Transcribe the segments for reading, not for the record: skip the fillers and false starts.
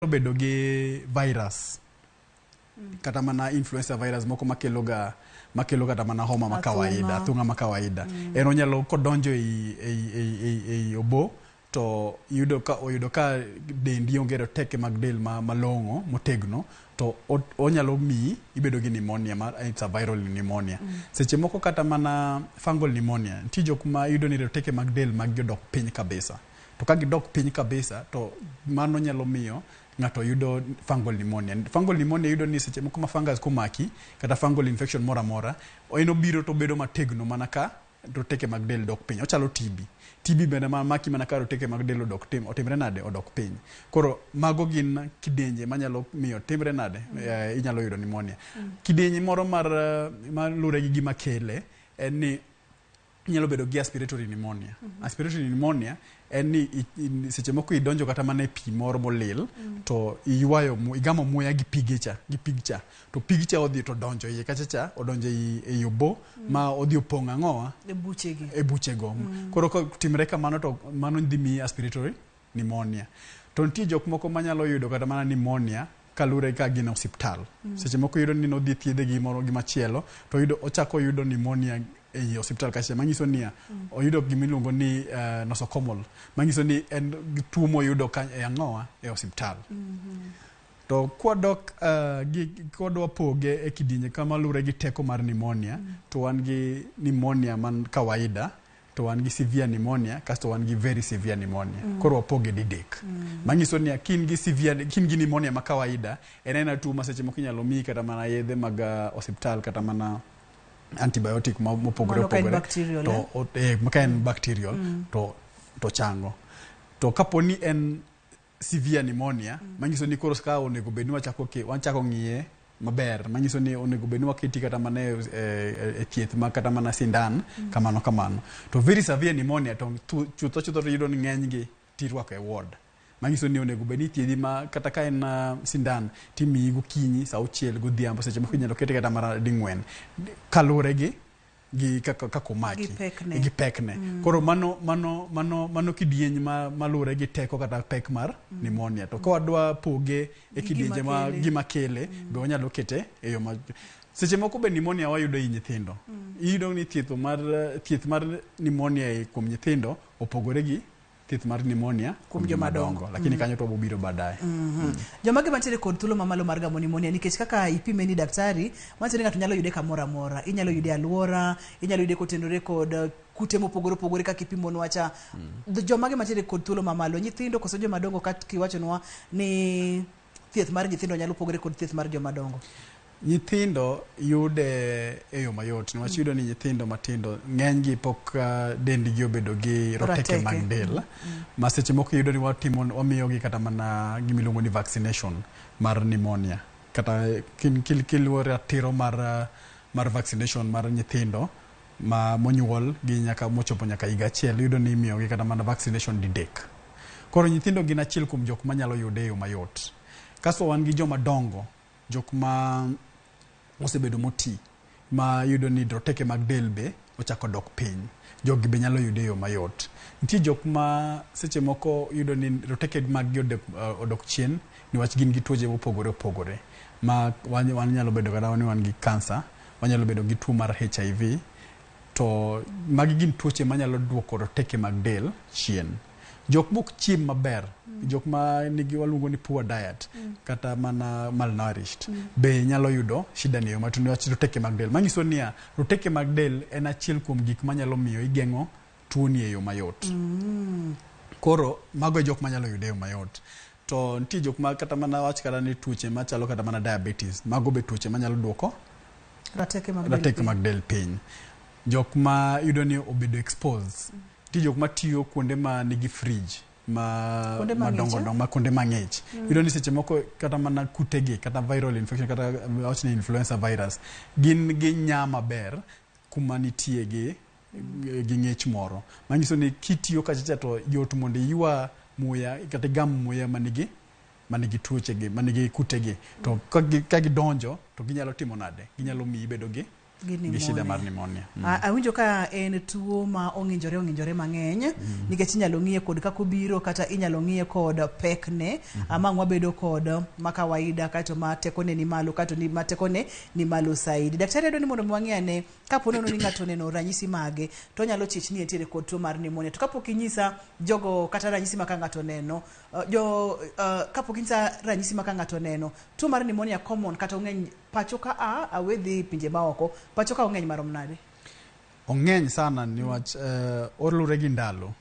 Bedo gi virus kata mana influenza virus moko makelo ga, makelo kata mana homa ma kawaida, athung'a ma kawaida. En onyalo kodonjo ei obo to yudo ka oyudo ka dendi onge roteke mag del malong'o motegno, to onyalo miyi ibedo gi pneumonia ma it's a viral pneumonia. Seche moko kata mana fungal pneumonia, nitie jok ma yudo ni roteke mag del mag gi odok piny kabisa. To ka gidok piny kabisa to mano nyalo miyo ng'ato yudo fungal pneumonia. Fungal pneumonia yudo ni seche moko ma fungus komaki kata fungal infection moro amora, en obiro to obedo mategno mana ka roteke mag del dok piny. Ochalo TB. TB bende ma maki mana ka roteke mag del odok tim, otimre nade? Odok piny. Koro mago gin kidienje manyalo miyo timre nade? Inyalo yudo pneumonia. Kidienje moro mar malure gi gima kele en ni inyalo bedo gi aspiratory pneumonia. Aspiratory pneumonia en ni seche moko idonjo kata mana e pi moro molil to iywayo, igamo muya gi pige cha, gi pig cha, to pig cha odhi to donjo iye kacha cha, odonjo ei obo ma odhi opong'o ang'owa? E buchegi. E buchego. Koro kotimre kamano to mano dhi miyi aspiratory pneumonia. To nitie jok moko manyalo yudo kata mana pneumonia kalure ka gin e osiptal. Seche moko yudo ni nodhi thiedhe gi moro gi machielo to oyudo ochako oyudo pneumonia ei osiptal kacha, manyiso niya oyudo gima iluongo ni nosocomial, manyiso ni en tuo moyudo ka e ang'owa e osiptal. To kwadok gi kwadwa poge e kidienje kama luwore gi teko mar pneumonia, to wan gi pneumonia man kawaida, to wan gi severe pneumonia, kasto wan gi very severe pneumonia. Koro wapoge didek. Manyiso ni kin gi severe, kin gi pneumonia ma kawaida, en aena tuo ma seche moko inyalo miyi kata mana yedhe mag osiptal kata mana antibiotic mopogore Mano ka en opogore. bacterial, To ka en bacterial to chango. To kapo ni en severe pneumonia, manyiso ni koro ka onego bed ni wachako wachako ng'iye maber, manyiso ni onego bed ni waketi kata mana e thieth ma kata mana sindan kamano kamano. To very severe pneumonia to chutho chutho to iyudo ni ng'eny gi tirwako e ward. Manyiso ni onego bed ni ithiedhi ma kata ka en sindan timiyi gokinyi saa auchiel godhiambo, seche moko inyalo kete kata mara ding'wen kaluwore gi kaka omaki gi pekne. Gi pekne. Koro mano kidieny maluwore gi teko kata pek mar pneumonia. To ka wadwa poge e gi kidienje gima ma kele. Gima kele be wanyalo kete e yo ma seche moko be pneumonia wayudo ei nyithindo. Iyudo ni thieth mar pneumonia kuom nyithindo opogore gi thieth mar pneumonia kuom joma dongo. Lakini kanyo to wabiro baadaye. Joma mantiere kod thuolo mamalo mar gamo pneumonia, nikech kaka ipime ni daktari mantiere, ng'ato nyalo yude kamoro amora, inyalo yude e aluora, inyalo yude kotenore kod kute mopogore opogore kaka ipimonwa cha. Jomage mantiere kod thuolo mamalo, nyithindo koso joma dongo? Kata kiwachonwa ni thieth mar nyithindo nyalo pogore kod thieth mar joma dongo. Nyithindo yude e yo mayot niwach yudo ni nyithindo matindo ng'eny gi pok dendgi obedo gi roteke rateke mag del, ma seche moko iyudo ni watimo, wamiyogi kata mana gima iluongo ni vaccination mar pneumonia, kata kiluwo ratiro mar vaccination mar nyithindo ma monyuol gi nyaka mochopo nyaka higa achiel, iyudo ni imiyogi kata mana vaccination didek. Koro nyithindo gin achiel kuom jok manyalo yude e yo mayot. Kasto wan gi joma dongo, jok ma osebedo moti ma yudo ni roteke mag del be ochako dok piny, jogi be nyalo yude e yo mayot. Nitie jok ma seche moko yudo ni roteke mag gi odok chien niwach gin gi tuoche mopogore opogore ma wan nyalo bedo kata ni wan gi kansa, wanyalo bedo gi tuo mar HIV, to magi gin tuoche manyalo duoko roteke mag del chien. Jok mok chiem maber, jok ma nigi waluongo ni poor diet kata mana malnourished be nyalo yudo shida ni e yo mayot niwach roteke mag del. Manyiso niya, roteke mag del en achiel kuom gik manyalo miyo igeng'o tuoni e yo mayot. Koro mago e jok manyalo yude e yo mayot. To nitie jok ma kata mana wach kata ni tuoche machalo kata mana diabetes, mago be tuoche manyalo duoko rateke mag del rateke piny. Mag del piny. Jok ma yudo ni obedo exposed, nitie jok matiyo kuonde ma nigi fridge ma kuonde mang'ich, madongo eh? dongo, ma kuonde mang'ich, iyudo ni seche moko kata mana kutegi kata viral infection kata wach ni influenza virus gin gi nya maber kuma nitie gi ng'ich moro, manyiso ni kitiyo kacha cha to yot mondo iywa muya kata igam muya manigi tuoche gi, manigi kutegi, to ka gidonjo to ginyalo timo nade, ginyalo miyi bedo gi Gi shida mar pneumonia. Awinjo ka en tuo ma ong'injore ong'injore mang'eny nikech inyalo ng'iye kod kaka obiro kata inyalo ng'iye kod pekne. Ma ang' wabedo kod ma kawaida kaeto ma tekone ni malo kaeto ni ma tekone ni malo saidi. Daktari adwa ni mondo mi wang'i ane kapo nono ni ng'ato oneno ranyisi mage to onyalo chich ni entiere kod tuo mar pneumonia. To kapok inyisa jogo kata ranyisi ma ka ng'ato oneno jo kapok inyisa ranyisi ma ka ng'ato oneno tuo mar pneumonia common kata ong'eny pacho ka a awe dhi pinje maoko pacho ka ong'eny marom nade? Ong'eny sana niwach olure gi ndalo.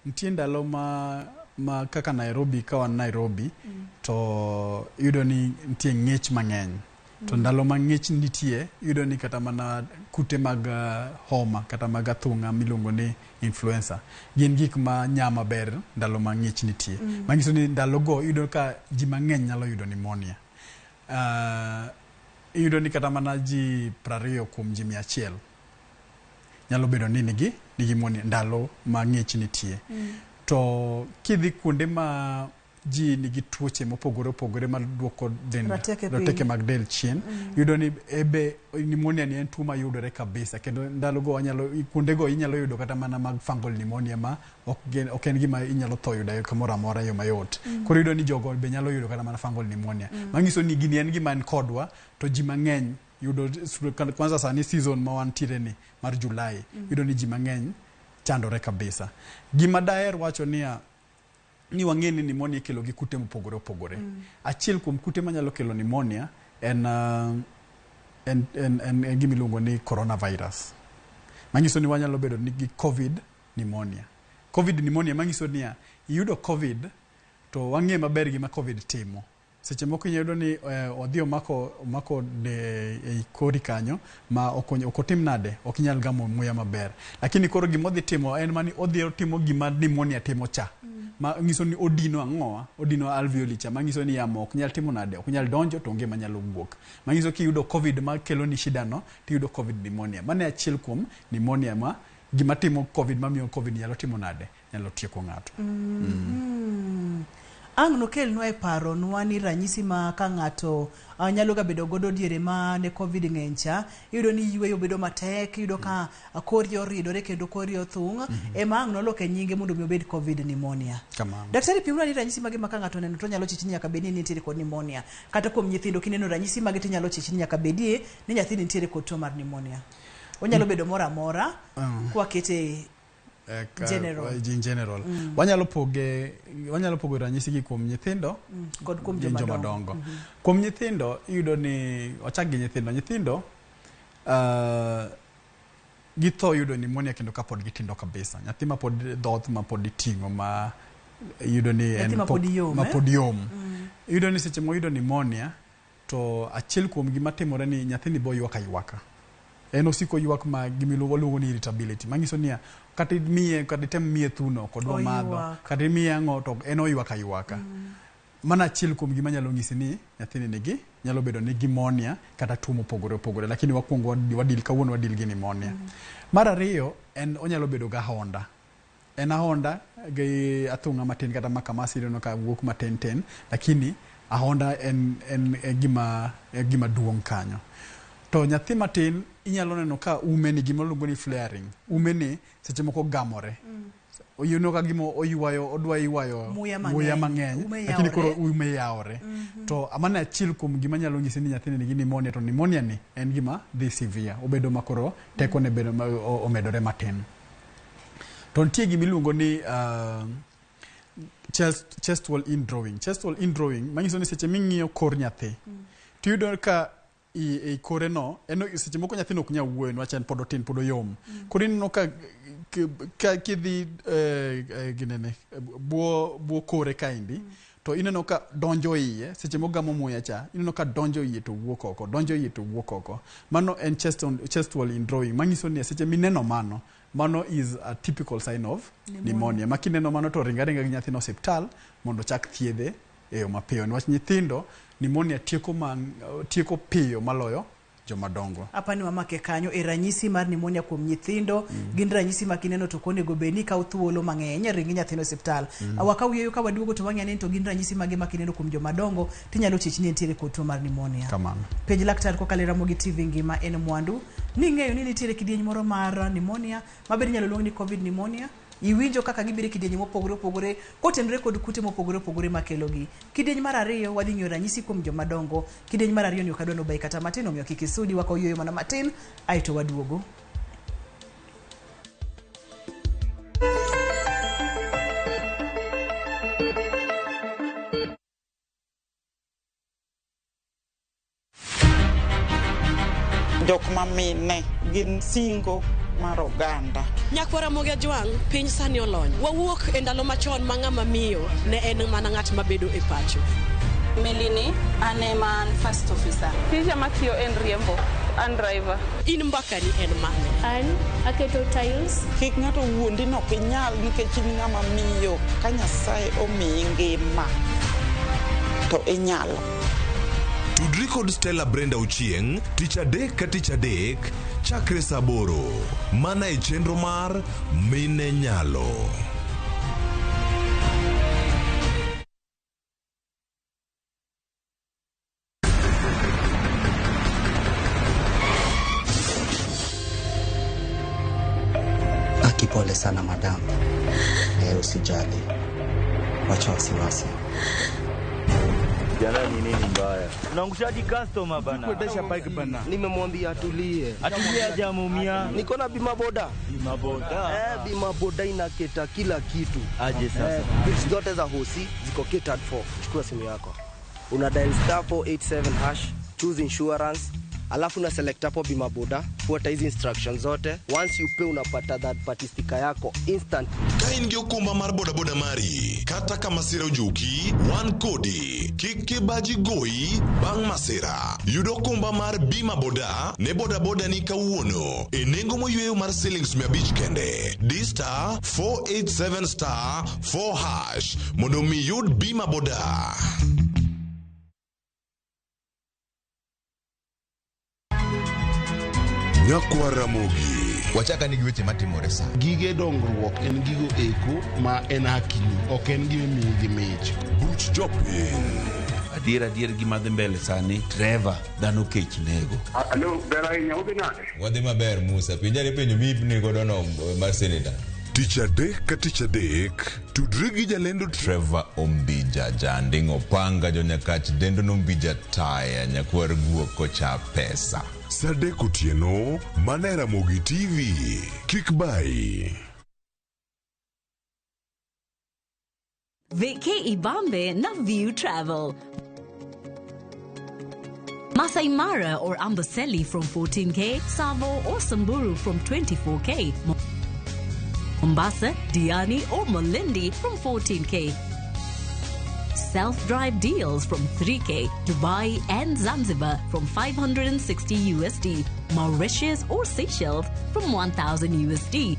Nitie ndalo ma kaka Nairobi, ka wan Nairobi to iyudo ni nitie ng'ich mang'eny. To ndalo ma ng'ich nitie, iyudo ni kata mana kute mag homa kata mag athung'a miluongo ni influenza gin gik ma nya maber ndalo ma ng'ich nitie. Manyiso ni ndalogo iyudo ka ji mang'eny nyalo yudo pneumonia. Iyudo ni kata mana ji 20 kuom ji 100 nyalo bedo ni nigi pneumonia ndalo ma ng'ich nitie. To kidhi kuonde ma ji nigi tuoche mopogore opogore maduoko dend Roteke mag del chien, iyudo ni ebe pneumonia ni en tuo mayudore kabisa, kendo ndalogo wanyalo kuondego inyalo yudo kata mana mag fungal pneumonia ma ok en gima inyalo tho yudo kamoro amora e yo mayot. Koro iyudo ni jogo be nyalo yudo kata mana fungal pneumonia. Manyiso ni gini en gima en kodwa to ji mang'eny yudo kwanza sani season ma wantiere ni mar July, iyudo ni ji mang'eny chandore kabisa. Gima daher wacho niya, ni wang'e ni pneumonia ikelo gi kute mopogore opogore. Achiel kuom kute manyalo kelo pneumonia en gima iluongo ni coronavirus. Manyiso ni wanyalo bedo gi COVID pneumonia. COVID pneumonia manyiso niya, iyudo COVID to wang'e maber gima COVID timo. Seche moko inyalo yudo ni odhi omako ei kori kanyo ma ok otim nade, ok inyal gamo muya maber. Lakini koro gima odhi timo en mani odhi otimo gima pneumonia timo cha. Ma nyiso ni odino ang'owa, odino alveoli cha, manyiso ni yamo ok nyal timo nade, ok nyal donjo to onge manyalo wuok. Manyiso kiyudo COVID ma kelo ni shida no, tiyudo COVID pneumonia. Mano e achiel kuom pneumonia ma gima timo COVID mamiyo COVID nyalo timo nade, nyalo tieko ng'ato. Ang' nokelnwa e paronwa ni ranyisi ma ka ng'ato nyalo ga bedo godo diere ma ne COVID ng'eny cha, iyudo ni yweyo bedo matek, iyudo ka kori oridore kendo kori othung', ema ang' noloke nyinge mondo mi obed COVID pneumonia. Daktari pimnwa ni ranyisi mage ma ka ng'ato oneno to nyalo chich ni nyaka bed ni nitiere kod pneumonia. Kata kuom nyithindo kineno ranyisi mage to nyalo chich ni nyaka bedie ni nyathini nitiere kod tuo mar pneumonia. Onyalo bedo moro amora kwakete general. In general. Wanyalo pogo ranyisi gi kuom nyithindo kod kuom joma dongo. Kuom nyithindo iyudo ni wachak gi nyithindo. Nyithindo githo yudo pneumonia kendo kapod gitindo kabisa. Nyathi ma pod dhoth ma pod iting'o ma iyudo ni en ma pod yom. Iyudo ni seche moyudo pneumonia to achiel kuom gima timore ni nyathini bo ywak aywaka. En osiko ywak ma gimiluongo ni irritability. Manyiso niya kata imiye kata item miye thuno ok odwa madho, kata imiye ang'o to en oywak aywaka. Mano achiel kuom gima nyalo nyisi ni nyathini nigi nyalo bedo ni pneumonia kata tuo mopogore opogore, lakini wakwongo wadil kawuono wadil gi pneumonia. Mar ariyo en onyalo bedo gi ahonda. En ahonda gi athung'a matin kata makamasi ineno ka wuok matin tin, lakini ahonda en gima duong' kanyo. To nyathi matin inyalo neno ka ume ni gima iluongo ni flaring. Ume ni seche moko gamore. Oyuno ka gima oywayo, odwa ywayo muya mang'eny, lakini koro ume yawore. To mano achiel kuom gima nyalo nyisi ni nyathini nigi pneumonia, to pneumonia ni en gima dhi severe, obedo makoro tekone bedo omedore matin. To nitie gima iluongo ni chest wall indrawing. Chest wall indrawing manyiso ni seche ming'iyo kor nyathi, tiyudo ka i kore no, en seche moko nyathino ok nyal wuoyo niwach en pod otin, pod oyom. Koro ineno ka kidhi ginene buo kore kaendi, to ineno ka donjo iye, seche mogamo muya cha, ineno ka donjo iye to wuok oko, donjo iye to wuok oko. Mano en chest wall indrawing, manyiso ni seche mineno mano, mano is a typical sign of pneumonia. Ma kineno mano to ringa ringa gi nyathino osiptal mondo chak thiedhe e yo mapiyo. Niwach nyithindo, pneumonia tieko piyo maloyo joma dongo. Apani wamake kanyo e ranyisi mar pneumonia kuom nyithindo. Gin ranyisi ma kineno to ok onego bed ni ikawo thuolo mang'eny ringi nyathino e osiptal. Wakaw yueyo ka waduogo to wang'e ni to gin ranyisi mage ma kineno kuom joma dongo tinyalo chich ni entiere kod tuo mar pneumonia. Kamano. Penj laktar kokalo e Ramogi TV ngima en mwandu. Ning'eyo ni nitiere kidieny moro mar pneumonia ma bende inyalo luong ni COVID pneumonia. Iwinjo kaka gibiro e kidienje mopogore opogore kotenore kod kute mopogore opogore makelogi. Kidieny mar ariyo wadhi ng'iyo ranyisi kuom joma dongo. Kidieny mar ariyo ni ok adwa nobayi kata matin, omiyo kik isudi, wakaw yueyo mana matin aeto waduogo. Jok ma mine gin singo mar oganda. Nyakwar Ramogi Ajwang', piny sani olony. Wawuok e ndalo machon ma ng'ama miyo ne en mana ng'at mabedo e pacho. Meli ni an ema an first officer. Tija matiyo en riembo, an driver. In mbakani en mane? An aketo tiles. Kik ng'ato wuondi ni ok inyal nikech in ng'ama miyo. Ka Nyasaye omiyi ngima to inyalo. Tudri kod Stella Brenda Ochieng' tich adek ka tich adek chakre saa aboro mana e chenro mar Mine Nyalo. Aki, pole sana madam. Usijali, wacha wasiwasi. Jana ni nini mbaya? Unaangushaji customer bana. Kuendesha bike bana. Nimemwambia atulie. Atulie aje ameumia. Niko na bima boda. Bima boda. Bima boda inaketa kila kitu. Aje sasa. Bills zote za hosi ziko catered for. Chukua simu yako. Una dial star 487 hash, choose insurance, alafu una select hapo bima boda, fuata hizi instructions zote. Once you pay unapata third party sticker yako instant. Ka in gi okumba mar bodaboda mari, kata ka masira ojuki, wan kodi. Kik kibaji goyi bang' masira. Yud okumba mar bima boda ne bodaboda ni kawuono e nengo moyweyo mar silings 500 kende. Di star 487 star 4 hash mondo mi yud bima boda. Nyakwar Ramogi. Wachaka ni gi weche matimore sa. Gige dongruok en gigo eko ma en hakini, ok en gima imiyi gi mich. Buch jopiny. Adier adier gima dhi mbele sani, Trevor, dhano kech nego. Alo, ber ahinya, udhi nade? Wadhi maber Musa, penjane penjo mipni godo no mar senator. Tich adek ka tich adek, tudri gi jalendo Trevor Ombija, Janding Opanga, Jonyakach, Dendo Nombija Taya, Nyakwar Guok kocha pesa. Saa adek otieno, mana e Ramogi TV. Kik bayi. Vacay Ibambe na View Travel. Masai Mara or Amboseli from 14K, Savo or Samburu from 24K, Mombasa, Diani or Malindi from 14K. Self-drive deals from 3K, Dubai and Zanzibar from 560 USD, Mauritius or Seychelles from 1000 USD,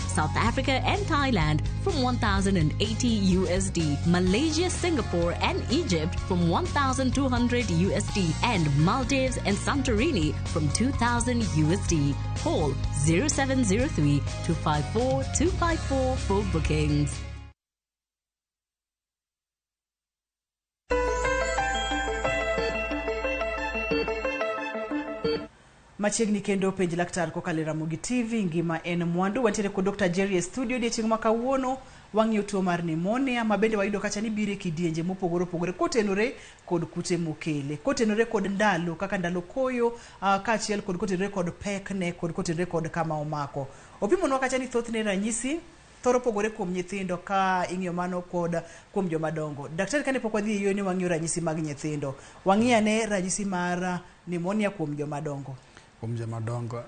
South Africa and Thailand from 1080 USD, Malaysia, Singapore and Egypt from 1200 USD, and Maldives and Santorini from 2000 USD. Call 0703 254 254 for bookings. Machiegni kendo penj laktar kokalo e Ramogi TV ngima en mwandu. Wantiere kod Dr. Jerry e studio odiechieng' ma kawuono. Wang'iyo tuo mar pneumonia ma bende wayudo kacha ni biro e kidienje mopogore opogore kotenore kod kute mokele, kotenore kod ndalo kaka ndalo koyo, kaachiel kod kotenore kod pekne kod kotenore kod kama omako. Opimonwa kacha ni thothne ranyisi thoro pogore kuom nyithindo ka ing'iyo mano kod kuom joma dongo. Daktari, kane pok wadhi e yo ni wang'iyo ranyisi mag nyithindo, wang'i ane ranyisi mar pneumonia kuom joma dongo. Kuom joma dongo.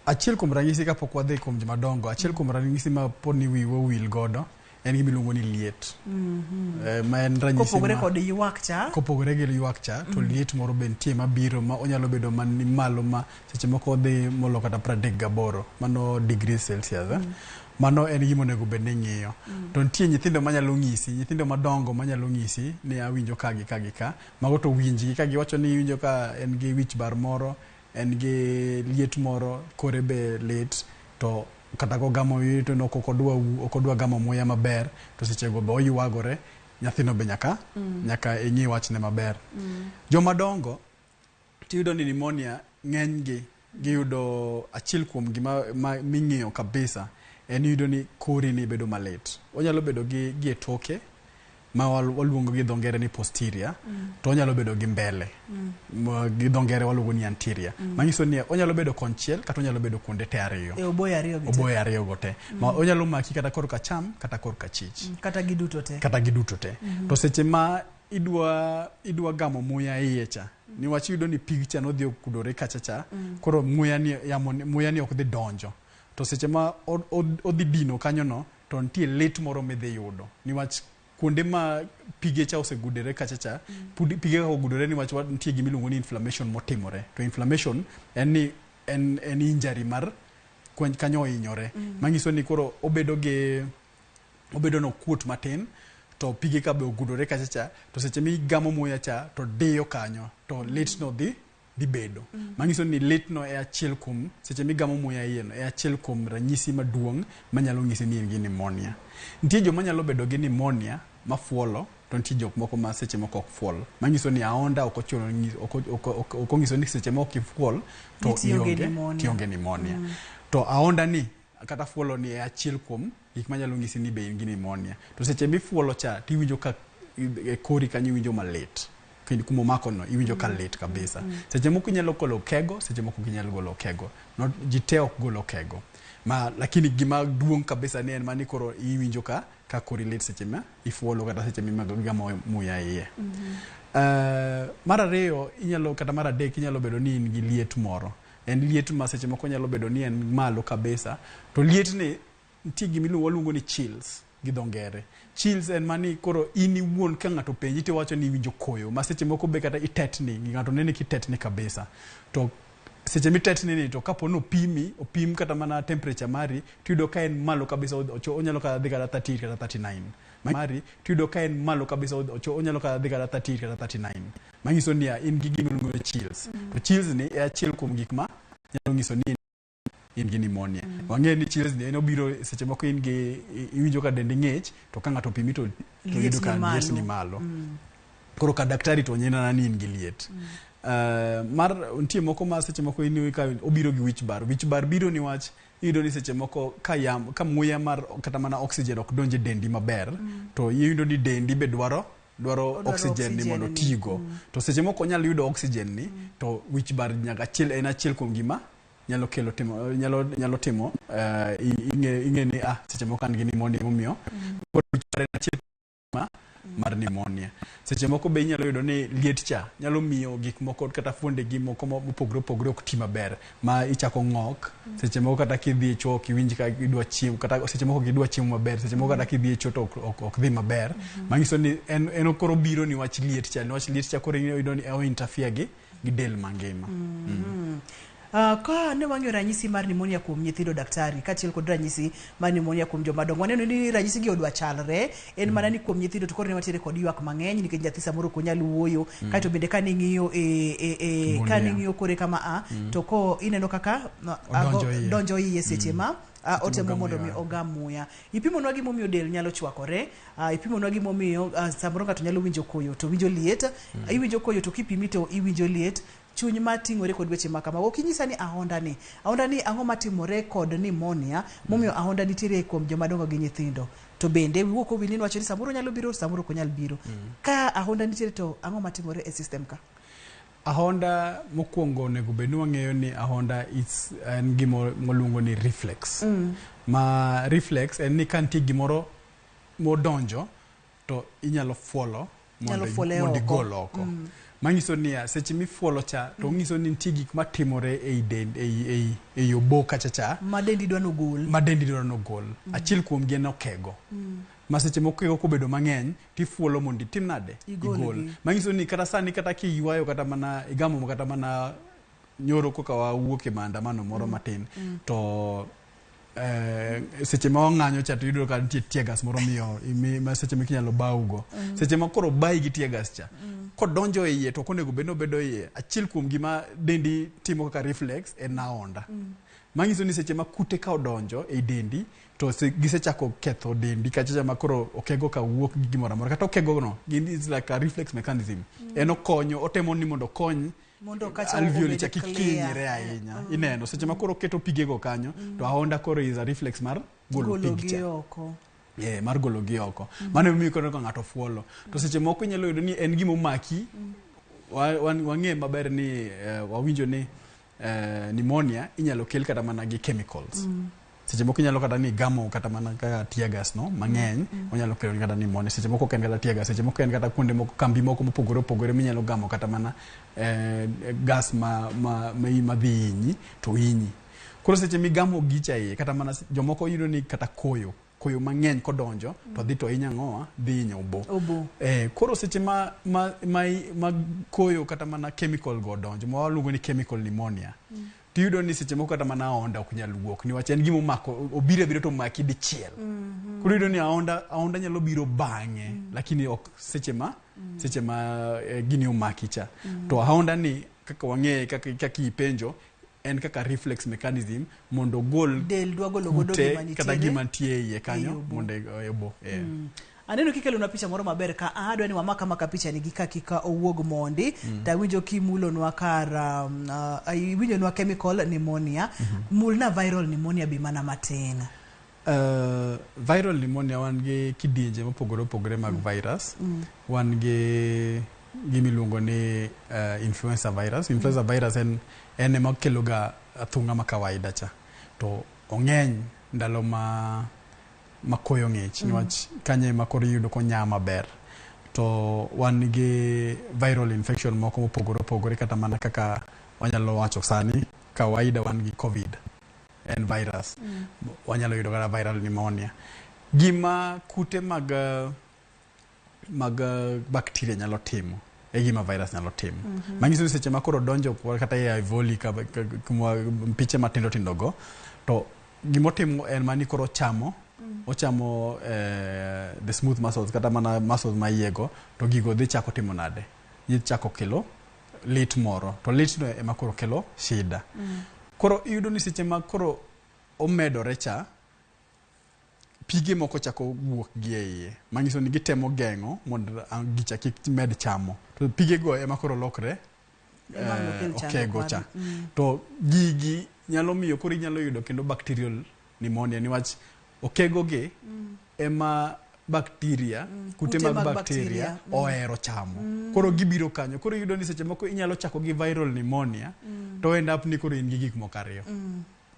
Achiel kuom ranyisi kapok wadhi kuom joma dongo, achiel kuom ranyisi ma pod ni wiwa owil godo en gima iluongo ni liet. Ma en ranyisi kopogore kod ywak cha. Kopogore gi ywak cha, to liet moro be nitie mabiro ma onyalo bedo man malo ma seche moko odhi molo kata 38, mano degrees Celsius. Mano en gima onego bed ni ing'iyo. To nitie nyithindo manyalo ng'isi, nyithindo madongo manyalo ng'isi ni awinjo ka gi ka gi ka. Mago to winjgi ka giwacho ni iwinjo ka en gi wich bar moro, en gi liet moro, kore be lit, to kata kogamo to ok odwa ok odwa gamo muya maber, to sechego be oywagore, nyathino be nyaka nyaka ing'i wachne maber. Joma dongo tiyudo ni pneumonia ng'eny gi giyudo achiel kuom gima ming'iyo kabisa en iyudo ni kori ni bedo malit. Onyalo bedo gi e toke ma waluongo gi dho ngere ni posterior, to onyalo bedo gi mbele gi dho ngere waluongo ni anterior. Manyiso ni onyalo bedo konchiel kata onyalo bedo kuonde te ariyo. E oboyo ariyo gi te. Oboyo ariyo go te. Ma onyalo maki kata korka acham kata korka achich. Kata giduto te. Kata giduto te. To seche ma idwa gamo muya iye cha, niwach iyudo ni pig cha nodhi okudore kacha cha, koro muya ni yamo muya ni ok dhi donjo. To seche ma odhi dino kanyo no, to nitie lit moro midhi yudo. Niwach kuonde ma pige cha osegudore kacha cha, pige ka ogudore niwach nitie gima iluongo ni inflammation motimore. To inflammation en ni en injury mar kanyo ohinyore. Manyiso ni koro obedo nokuot matin, to pige ka be ogudore kacha cha, to seche migamo muya cha to diyo kanyo, to lit no dhi bedo. Manyiso ni lit no e achiel kuom seche migamo muya iye no e achiel kuom ranyisi maduong' manyalo nyisi ni in gi pneumonia. Nitie joma nyalo bedo gi pneumonia mafuolo, to nitie jok moko ma seche moko ok fuol. Manyiso ni aonda ok ochuno ok onyiso ni seche moko ifuol to ionge pneumonia. To aonda ni kata fuolo ni e achiel kuom gik manyalo nyisi ni be in gi pneumonia. To seche mifuolo cha tiwinjo ka e kori kanyo iwinjo malit. Kendo kuma omako no iwinjo ka lit kabisa. Seche moko inyalo golo kego, seche moko ok inyal golo kego. Not ji te ok golo kego. Ma lakini gima duong' kabisa ni en mani koro iwinjo ka kori lit seche ma ifuolo kata seche migamo muya iye. Mar ariyo inyalo kata mar adek inyalo bedo ni in gi liet moro. En liet ma seche moko nyalo bedo ni en malo kabisa. To liet ni nitie gima waluongo ni chills gi dho ngere. Chills en mani koro in iwuon ka ng'ato penji to iwacho ni iwinjo koyo ma seche moko be kata itetni, ng'ato neni kitetni kabisa. To seche mitetni ni to kapo ni opim kata mana temperature mari tiyudo ka en malo kabisa, onyalo kata dhi kata 38 kata 39. Mari tiyudo ka en malo kabisa, onyalo kata dhi kata 38 kata 39. Manyiso ni in gi gima iluongo ni chills. To chills ni e achiel kuom gik ma nyalo nyiso ni in gi pneumonia. Wang'eyo ni chills ni en obiro seche moko in gi iwinjo ka dendi ng'ich, to ka ng'ato opimi to yudo ka liet ni malo. Koro ka daktari to nyenana ni in gi liet. Mar nitie moko ma seche moko in ka obiro gi wich bar. Wich bar biro niwach iyudo ni seche moko ka muya mar kata mana oxygen ok donj e dendi maber, to iyudo ni dendi be dwaro oxygen ni mondo tigo. To seche moko onyal yudo oxygen ni, to wich bar nyaka achiel en achiel kuom gima nyalo kelo timo nyalo timo ing'e ni seche moko an gi pneumonia momiyo koro wich bar en achiel mar pneumonia. Seche moko be inyalo yudo ni liet cha nyalo miyo gik moko kata fuonde gi moko mopogore opogore ok ti maber ma ichako ng'ok. Seche moko kata kidhi e choo ok iwinj ka idwa chiemo, kata seche moko ok idwa chiemo maber, seche moko kata kidhi e choo to ok dhi maber. Manyiso ni en koro biro ni wach liet cha, niwach liet cha koro iyudo ni o interfere gi del mangima. Ka ne wang'iyo ranyisi mar pneumonia kuom nyithindo daktari, kaachiel kod ranyisi mar pneumonia kuom jomadongo, waneno ni ranyisi gi odwa chalre, en mana ni kuom nyithindo to koro ne wantiere kod ywak mang'eny nikech nyathi samoro ok onyal wuoyo. Kaeto bende ka ning'iyo ka ning'iyo kore kama to ko ineno kaka donjo iye seche ma otemo mondo mi ogam muya. Ipimonwa gimomiyo del nyalo chwakore, ipimonwa gimomiyo samoro ng'ato nyalo winjo koyo to winjo liet, iwinjo koyo to kipimi to iwinjo liet. Chuny mating'ore kod weche ma kamago. Ok inyisa ni ahonda ni ang'o matimore kod pneumonia momiyo ahonda nitiere kuom jomadongo gi nyithindo. To bende wiwuok owil ni wacho ni samoro nyalo biro, samoro ok onyal biro. Ka ahonda nitiere to ang'o matimore e system ka? Ahonda mokwongo onego bed ni wang'eyo ni ahonda en gima waluongo ni reflex. Ma reflex en ni ka nitie gimoro modonjo to inyalo fuolo mondo igol oko. Manyiso niya, seche mifuolo cha to nyiso ni nitie gik matimore ei dend, ei obo kacha cha ma dendi dwa nogol. Ma dendi dwa nogol. Achiel kuom gi en okego. Ma seche moko okego kobedo mang'eny tifuolo mondo itim nade? Igol. Manyiso ni kata sani kata kiywayo kata mana igamo kata mana nyoro koka wawuok e maandamano moro matin, to Seche ma wang'anyo cha to iyudo ka nitie tear gas moro miyo ma seche moko inyalo bawgo. Seche ma koro bayi gi tear gas cha, kodonjo e iye to ok onego bed ni obedo iye. Achiel kuom gima dendi timo kaka reflex en aonda. Manyiso ni seche ma kute ka odonjo ei dendi to gisechako ketho dendi kachacha ma koro okego ka wuok gi gimoro amora. Kata okego no, gin is like a reflex mechanism. En okonyo, otemo ni mondo okony Mondo kacha alveoli obed cha kik clear. kinyre ahinya. Ineno, seche ma koro oketo pigego kanyo, to aonda koro is a reflex mar golo Golo pig gi cha. oko. Yeah, mar golo gi oko. Mano emomiyo koro ka ng'ato fuolo. To seche moko inyalo yudo ni en gima omaki. Wang'e maber ni wawinjo ni pneumonia inyalo kel kata mana gi chemicals. Seche moko inyalo kata ni gamo kata mana kaka tear gas no mang'eny, onyalo kelo kata pneumonia. Seche moko ok en kata tear gas, seche moko en kata kuonde moko, kambi moko mopogore opogore minyalo gamo kata mana gas ma dhi hinyi to hinyi. Koro seche migamo gicha iye, kata mana jomoko yudo ni kata koyo mang'eny kodonjo to dhi to hinyo ang'owa, dhi hinyo obo. Obo. Koro seche ma koyo kata mana chemical go odonjo, ma waluongo ni chemical pneumonia, tiyudo ni seche moko kata mana aonda ok nyal wuok niwach en gima omako, obiro abira to omaki dichiel. Koro iyudo ni aonda nyalo biro bang'e, lakini ok seche ma gini omaki cha. To aonda ni kaka wang'eye, kaka ipenjo, en kaka reflex mechanism mondo ogol del dwa golo godo kute gima nitiere kata gima nitie iye kanyo ei obo. mondo e obo. Aneno kikelonwa picha moro maber ka adwa ni wamaka maka picha ni gi ka kika owuog mondi. Tawinjo kimulonwa kar iwinjonwa chemical pneumonia. Mulna viral pneumonia bi mana matin. Viral pneumonia wan gi kidienje mopogore opogore mag virus. Wan gi gimiluongo ni influenza virus. Influenza virus en ema kelo ga athung'a ma kawaida cha. To ong'eny ndalo ma koyo ng'ich, niwach kanyo ema koro iyudo konya maber. To wan gi viral infection moko mopogore opogore, kata mana kaka wanyalo wacho sani kawaida wan gi COVID en virus. Wanyalo yudo kata viral pneumonia. Gima kute mag bacteria nyalo timo e gima virus nyalo timo. Manyiso ni seche ma koro donjo kata e alveoli kuma piche matindo tindo go, to gimotimo en mani koro ochamo the smooth muscles kata mana muscles ma iye go, to gigo dhi chako timo nade? Dhi chako kelo lit moro, to litno ema koro kelo shida. Koro iyudo ni seche ma koro omedore cha, pige moko chako wuok gi e iye, manyiso ni gitemo geng'o mondo gicha kik med chamo. To pige go ema koro lokre okego cha. To gigi nyalo miyo koro inyalo yudo kendo bacterial pneumonia, niwach okego gi ema bacteria, kute mag bacteria ohero chamo. Koro gibiro kanyo. Koro iyudo ni seche moko inyalo chako gi viral pneumonia, to end up ni koro in gi gik moko ariyo.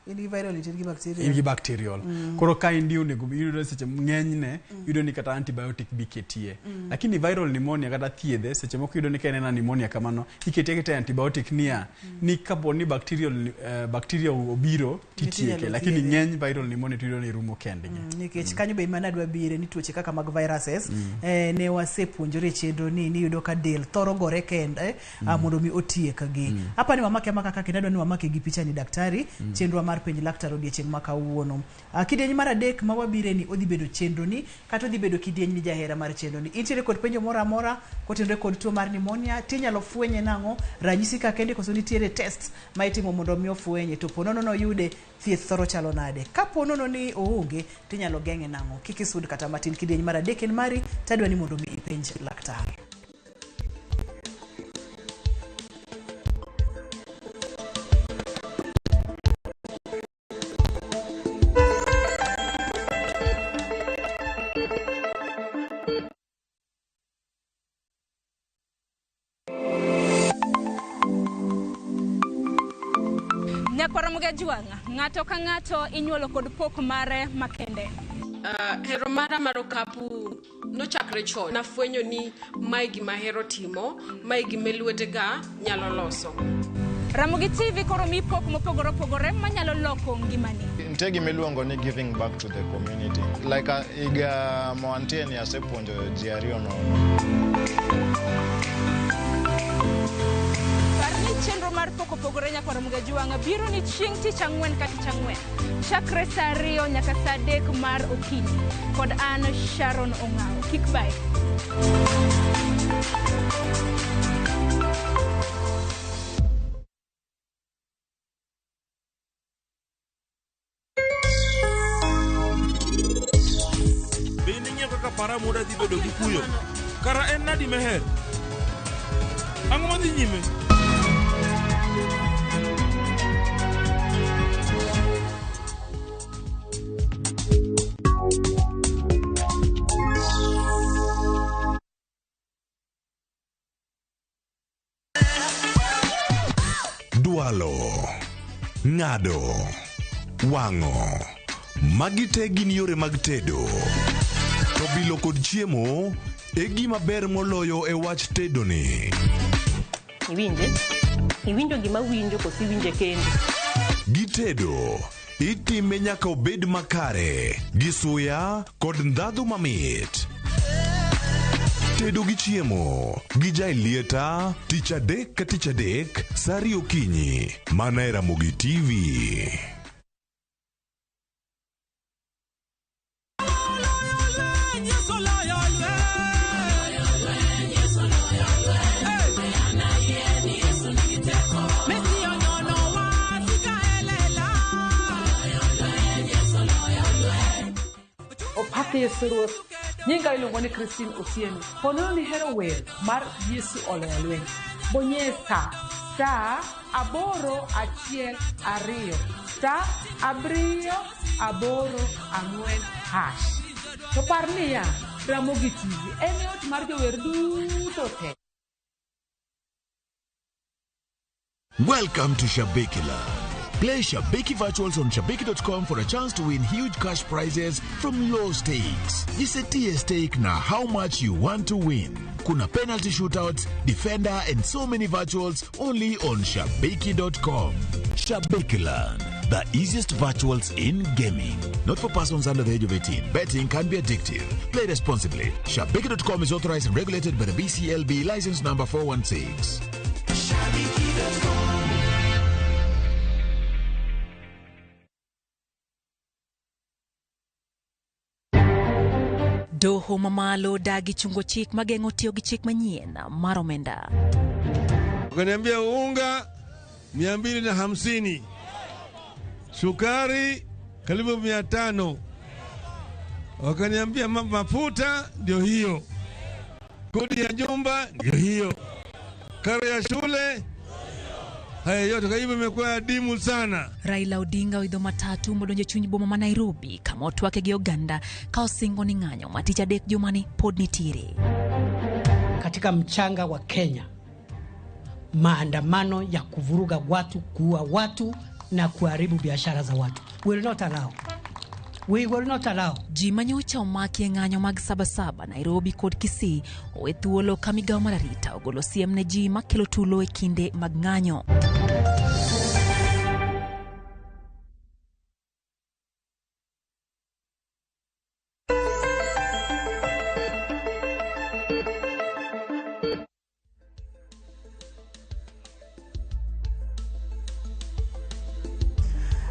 In gi viral, in gi bacterial. In gi bacterial. Koro ka indi onego iyudo seche ng'enyne, iyudo ni kata antibiotic bi ketie. Lakini viral pneumonia kata thiedhe, seche moko iyudo ni ka en pneumonia kamano, iketie aketa antibiotic niya, ni kapo ni bacterial bacteria obiro titieke, lakini ng'eny viral pneumonia to iyudo ni rumo kendgi. Nikech kanyo be mana adwa bire ni tuoche kaka mag viruses, ne wasepuonjore chenro ni iyudo ka del thoro gore kende mondo mi otiekgi. Apa ni wamake amaka kaka adwa ni wamake gi picha ni daktari, chenro mar penj laktar odiechieng' ma kawuono. Kidieny mar adek ma wabire ni odhi bedo chenro ni kata odhi bedo kidieny ni jahera mar chenro ni. Intiere kod penjo moro amora kotenore kod tuo mar pneumonia, tinyalo fwenye nang'o, ranyisi ka kende koso nitiere test ma itimo mondo mi ofwenye, to po nono noyude thieth thoro chalo nade? Ka po nono ni oonge tinyalo geng'e nang'o? Kik isud kata matin. Kidieny mar adek en mari, tadwa ni mondo mi ipenj laktar. Juang, ng'ato ka ng'ato inyuolo kod pok mare makende. Hero mara mar okapu nochakre chon. Nafwenyo ni mae gima ahero timo, mae gima lwetega nyalo loso. Ramogi TV koro mi pok mopogore opogore manyalo loko ngimani. Nitie gima iluongo ni giving back to the community. Like higa moantie ni asepuonjo ji ariyo nono. Par ni chenro mar Pok Opogore Nyakwar Ramogi Ajwang' biro ni chieng' tich ang'wen ka tich ang'wen chakre saa 2 nyaka saa 3 mar okinyi kod an Sharon Ong'awo. Kik bae. Be in ing'eyo kaka para muda dhi bedo gi kuyo? Kara en nadi meher? Ang'o madhi nyime? Dwalo, ng'ado, wang'o. Magi te gin yore mag tedo. To bilo kod chiemo e gima ber moloyo e wach tedo ni. Iwinje? Iwinjo gima winjo koso iwinje kendi? Gitedo, itime nyaka obed makare, gi suya kod ndhadhu mamit. Tedo gi chiemo gi Jaelieta tich adek ka tich adek saa ariyo okinyi mana e Ramogi TV. Opak Yesu Ruoth. Nyinga iluongo ni Christine Otieno. Ponono ni hero wer mar Yesu Oloyo Lweny. Bonyie star *812 *784 hash. To par niya, Ramogi TV en e ot mar jower duto te. Welcome to Shabiki Land. Play Shabiki Virtuals on Shabiki.com for a chance to win huge cash prizes from low stakes. Jisetie stake na how much you want to win. Kuna penalty shootouts, defender, and so many virtuals only on Shabiki.com. Shabiki Land, the easiest virtuals in gaming. Not for persons under the age of 18. Betting can be addictive. Play responsibly. Shabiki.com is authorized and regulated by the BCLB license number 416. Doho mamalo dagi chungo chik mageng'o tiyo gi chik manyien mar omenda. Ukaniambia unga 250, sukari karibu 500, wakaniambia mafuta ndio hiyo, kodi ya nyumba ndio hiyo, karo ya shule, haya yote. Kwa hivyo imekuwa adimu sana. Raila Odinga oidho matatu modonjo chuny boma ma Nairobi kama otwake gi oganda ka osingo ni ng'anyo ma tich adek jumani pod nitiere. Katika mchanga wa Kenya, maandamano ya kuvuruga watu, kuua watu na kuharibu biashara za watu. We will not allow. We will not allow. Ji manyocha omaki e ng'anyo mag Sabasaba, Nairobi kod Kisii owe thuolo ka migao mar arita ogolo siem ne ji makelo tulo e kinde mag ng'anyo.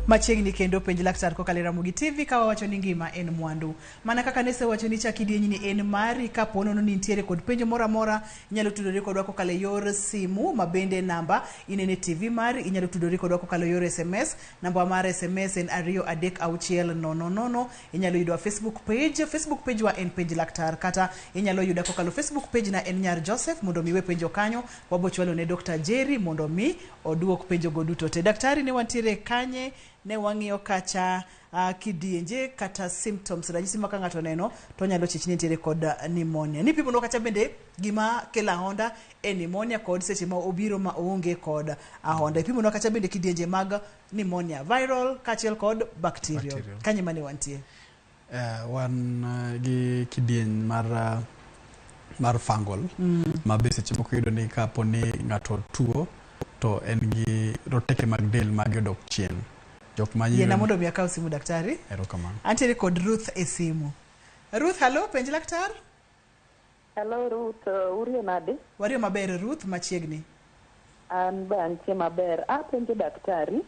Machiegni kendo penj laktar kokalo e Ramogi TV ka wawacho ni ngima en mwandu. Mana kaka nesewacho ni cha kidieny ni en mari, kapo nono ni nitiere kod penjo moro amora, inyalo tudori kodwa kokalo e yor simu ma bende namba inene TV mari, inyalo tudori kodwa kokalo e yor SMS, namba mar SMS en 23600. Inyalo yudo Facebook page, Facebook page wa en penj laktar, kata inyalo yuda kokalo Facebook page na en Nyar Joseph mondo mi we penjo kanyo, wabochwalo ne Dr. Jerry mondo mi oduok penjo go duto te. Daktari, ne wantiere kanye? Ne wang'iyo kacha kidienje kata symptoms, ranyisi ma ka ng'ato oneno to onyalo chich ni nitiere kod pneumonia. Nipimo kacha bende gima kelo ahonda e pneumonia kod seche ma obiro ma oonge kod ahonda. Ipimo kacha bende kidienje mag pneumonia, viral kaachiel kod bacterial. Kanye mane wantie? Wan gi kidieny mar fungal ma be seche moko iyudo ni kapo ni ng'ato tuo to en gi roteke mag del mage odok chien. Jok ma Yiena mondo mi akaw simu daktari. Erokamano. Antiere kod Ruth e simu. Ruth, hello, penj laktar. Hello Ruth, urio nade? Wario maber Ruth, machiegni. An be antie maber. Apenjo daktari.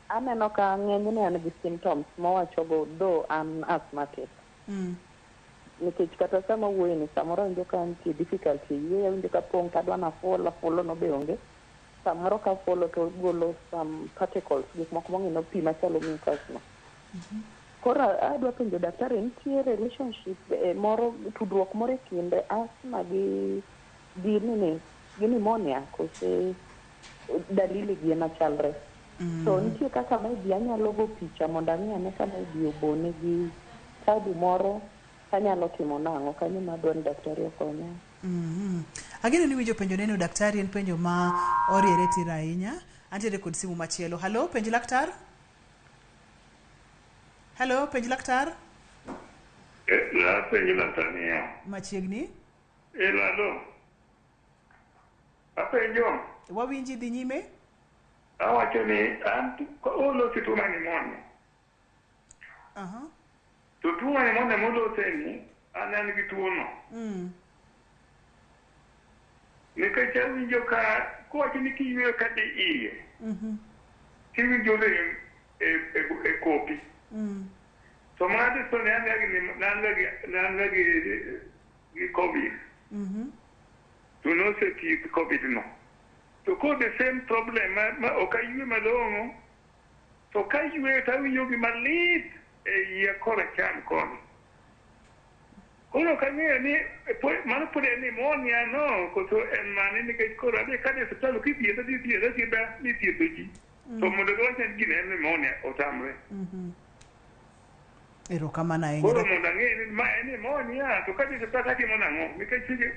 Aneno ka ng'enyne an gi symptoms mowachogo though an asthmatic. Nikech kata sama wuoyo ni samoro awinjo ka nitie difficulty e yweyo, awinjo ka pong' tadwa nafuolo, afuolo no be onge. Samoro ka afuolo to golo some particles, gik moko mong'ino pi machalo mucus no. Koro adwa penjo daktari, nitie relationship moro, tudruok moro e kind asthma gi nini, gi pneumonia kose dalili gi ema chalre? To nitie kaka maybe anyalo go picha mondo ang'i ane ka maybe obone gi tabu moro kanyalo timo nang'o kanyo ma adwa ni daktari okonya. Ageno ni winjo penjo neno daktari en penjo ma oriere tir ahinya. Antiere kod simu machielo. Halo, penj laktar. Halo, penj laktar. Apenjo laktar niya. Machiegni. Elalo. Apenjo. Wawinji dhi nyime. Awacho ni an olosi tuo mar pneumonia. To tuo mar pneumonia moloseni, an gi tuono. Nikech awinjo ka kowacho ni kiyweyo ka di iye, tiwinjo rem e kopi. To mana to ne an ga gi COVID. To nosethiedh COVID no. To koro the same problem ma ok aywe malong'o, to ka ayweyo to awinjo gima lit e iya koracham koni. Koro ok ang'eyo ni mano pod en pneumonia no koso en mane nikech koro adhi kadhi e osiptal kithiedha tithiedha thiedha mithiedho ji. To mondo giwach ni gini en pneumonia otamre. Erokamano ahinya. Koro mondo ang'e ni ma en pneumonia to kadhi e osiptal tatimo nang'o nikech kadhi e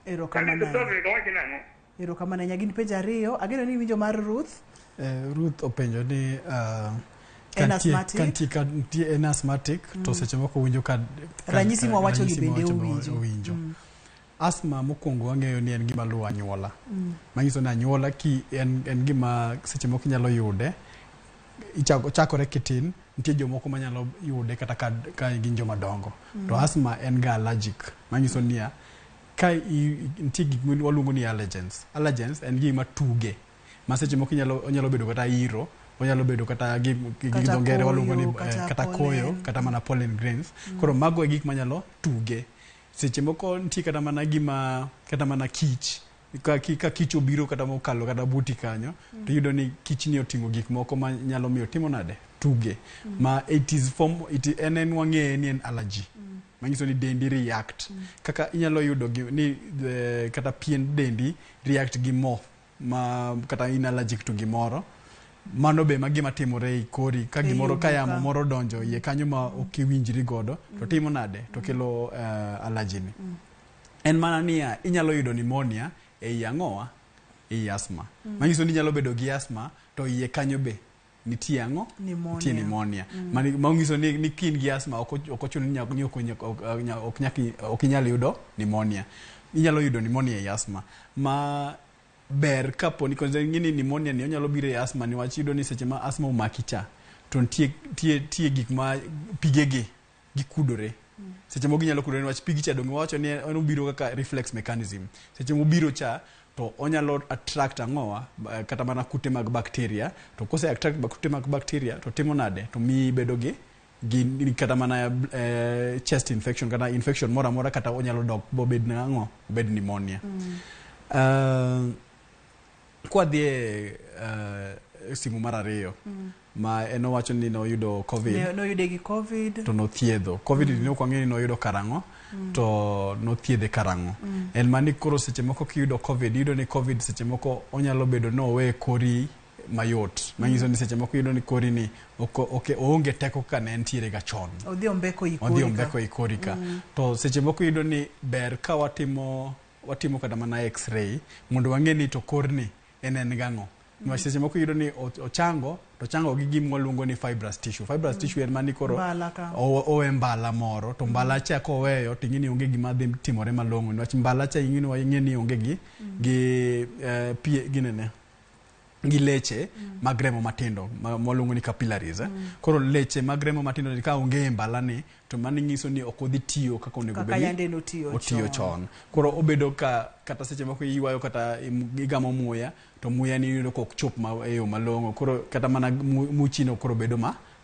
Erokamano osiptal ahinya. onego awach nang'o. Erokamano ahinya. Gin penjo ariyo. Ageno ni iwinjo mar Ruth. Ruth openjo ni En kantie- asthmatic? kantie en asthmatic to seche moko winjo ka Ranyisi mwawacho gi ranyisi bende mwawacho be owinjo. owinjo. Asthma mokwongo wang'eyo ni en gima luwo anyuola. Manyiso ni anyuola ki en gima seche moko inyalo yude chakore kitin, nitie jomoko manyalo yude kata ka gin joma dongo. To asthma en ga allergic. Manyiso niya, ka nitie gik waluongo ni allergens. Allergens en gima tuge. Ma seche moko onyalo bedo kata iro, onyalo bedo kata gi Kata dho ngere waluongo ni koyo, kata kata koyo, pollen. kata mana pollen grains. Koro mago e gik manyalo tuge. Seche moko nitie kata mana gima, kata mana kich. Ka kich obiro kata mokalo kata buti kanyo, to iyudo ni kich ni oting'o gik moko ma nyalo miyo timo nade? Tuge. Ma it is form, it, en wang'eye ni en allergy. Manyiso ni dendi react. Kaka inyalo yudo ni kata pien dendi react gi mo ma kata in allergic to gimoro. Mano be ma gima timore e kori ka gimoro ka yamo moro donjo iye kanyo ma ok iwinjri godo to timo nade to kelo allergy ni. En mana niya inyalo yudo pneumonia ei ang'owa ei asthma. Manyiso ni inyalo bedo gi asthma to iye kanyo be nitie ang'o? Nitie pneumonia. Manyiso ni ka in gi asthma ok ochuno ni ok inyal yudo pneumonia. Inyalo yudo pneumonia ei asthma. Ma ber kapo ni ing'e ni pneumonia ni onyalo biro e asthma niwach iyudo ni seche ma asthma omaki cha to nitie gik ma pigegi gikudore. Seche moko ginyalo kudore niwach pigi cha donge wawacho ni en obiro kaka reflex mechanism. Seche mobiro cha to onyalo attract ang'owa kata mana kute mag bacteria to kose attract kute mag bacteria to timo nade to miyi ibedo gi kata mana chest infection kata infection moro amora kata onyalo dok bobed nang'o obed pneumonia. Kwadhi e simu mar ariyo ma en owacho ni noyudo COVID. Noyude gi COVID. To nothiedho. COVID ne ok wang'eyo ni noyudo karang'o to nothiedhe karang'o. En mani koro seche moko kiyudo COVID, iyudo ni COVID seche moko onyalo bedo ni owe kori mayot. Manyiso ni seche moko iyudo ni kori ni oonge teko kaka ne entiere ga chon. Odhi ombeko i kori ka. Odhi ombeko i kori ka. To seche moko iyudo ni ber ka watimo kata mana x-ray mondo wang'e ni to korni en gang'o. Niwach seche moko iyudo ni ochango to ochango gi gima waluongo ni fibrous tissue. Fibrous tissue en mani koro owe mbala moro to mbala cha koweyo to ing'e ni onge gima dhi timore malong'o niwach mbala cha ing'e ni onge gi ginene gi leche mag remo matindo mwaluongo ni capillaries. Koro leche mag remo matindo ni ka onge e mbala ni to mano nyiso ni ok odhi tiyo kaka onego Kaka bed ni yande notiyo otiyo chon. Koro obedo ka kata seche moko iywayo kata igamo muya to muya ni iyudo ka ok chop e yo malong'o. Koro kata mana muchino koro bedo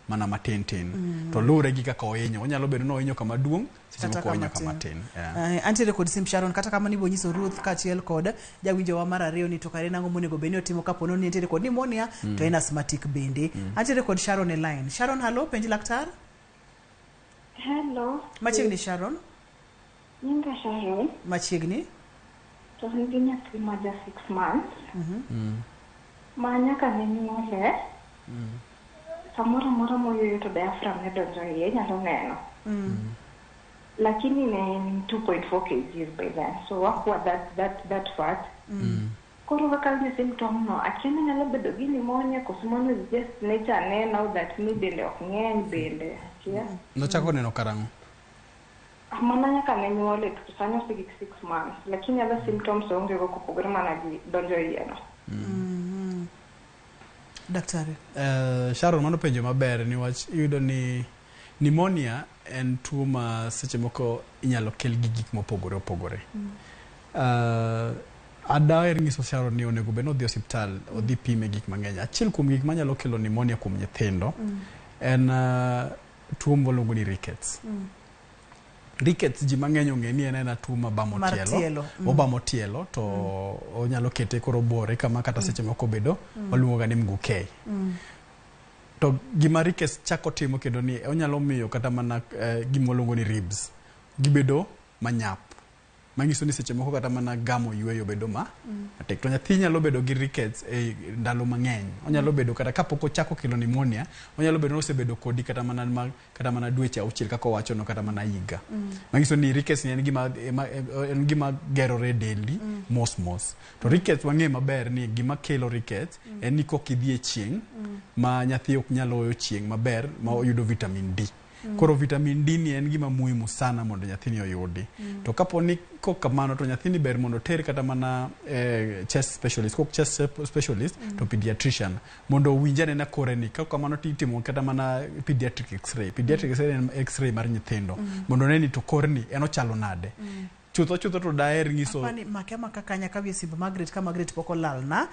mana matin tin. To luwre gi kaka ohinyo. Onyalo bedo ni ohinyo kama duong', seche Kata moko ohinyo kama kama tin. Yeah. Antiere kod sim Sharon, kata kamano ibo nyiso Ruth kaachiel kod jawinjowa mar ariyo ni to kare nang'o monego bed ni otimo kapo ni nitiere kod pneumonia to en asthmatic bende. Antiere kod Sharon e line. Sharon, halo, penj laktar. Hello. Machiegni Sharon. Nyinga Sharon. Machiegni. To an gi nyathi ma ja 6 months. Ma nyaka ne nyuole. Samoro amora moyueyo to diaphragm ne donjo iye, inyalo neno. Lakini ne en 2.4 kgs by then. So wakwa that fat. Koro kaka awinjo symptom no, akia ni nyalo bedo gi pneumonia koso mano is just nature ne now that mi dende ok ng'eny bende. Akia. Nochako neno karang'o? Mana nyaka ne nyuole to sani osegik 6 months. Lakini other symptoms onge go kopogore mana gi donjo iye no. Daktari. Sharon, mano penjo maber niwach iyudo ni pneumonia en tuo ma seche moko inyalo kel gi gik mopogore opogore. Adaher nyiso Sharon ni onego bed ni odhi osiptal odhi pime gik mang'eny. Achiel kuom gik manyalo kelo pneumonia kuom nyithindo en tuo mwaluongo ni rickets. Rickets ji mang'eny ong'e ni en ena tuo mabamo Mar tielo. tielo. Obamo tielo to onyalo kete koro bore kama kata seche moko bedo waluongo ga ni mguu K. To gima rickets chako timo kendo ni onyalo miyo kata mana gima waluongo ni ribs gibedo manyap. Manyiso ni seche moko kata mana gamo yueyo bedo matek. To nyathi nyalo bedo gi rickets e ndalo mang'eny. Onyalo bedo kata kapok ochako kelo pneumonia, onyalo bedo ni osebedo kodi kata mana dweche 6 kaka owachono kata mana higa. Manyiso ni rickets ni en gima gerore e dendi mos mos. To rickets wang'eyo maber ni gima kelo rickets en ni kok idhi e chieng' ma nyathi ok nyal oyo chieng' maber ma oyudo vitamin D. Koro vitamin D ni en gima muhimu sana mondo nyathini oyudi. To kapo ni kok kamano to nyathini ber mondo oter kata mana chest specialist, kok chest specialist to pediatrician mondo owinj anena kore ni. Kok kamano to itimo kata mana pediatric x-ray. Pediatric x-ray en x-ray mar nyithindo mondo one ni to korni en ochalo nade. Chutho chutho to daher nyiso Apani make maka kanya ka wiye simb Margaret ka Margaret pok olalna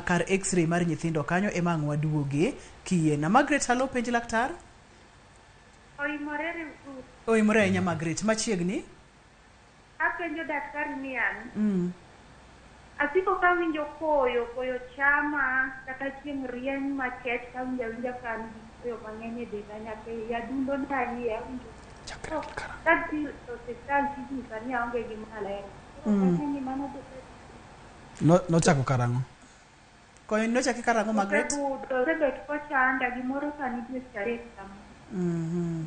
kar x-ray mar nyithindo kanyo ema ang' waduoge kiyiena. Margaret, halo, penj laktar. Oimore Ruth. Oimore ahinya Margaret, machiegni. Apenjo daktari ni an. Asiko kawinjo koyo, koyo chama, kata chieng' rieny makech kawinjo awinja ka an gi koyo mang'eny e denda nyaka e adundo na iye awinjo. Kadhi e osiptal tinyisa ni aonge gi malaria. Koro mano Nochako karang'o? Koyo nochaki karang'o Margaret? Osebet kochanda gimoro sani dweche 3 kama.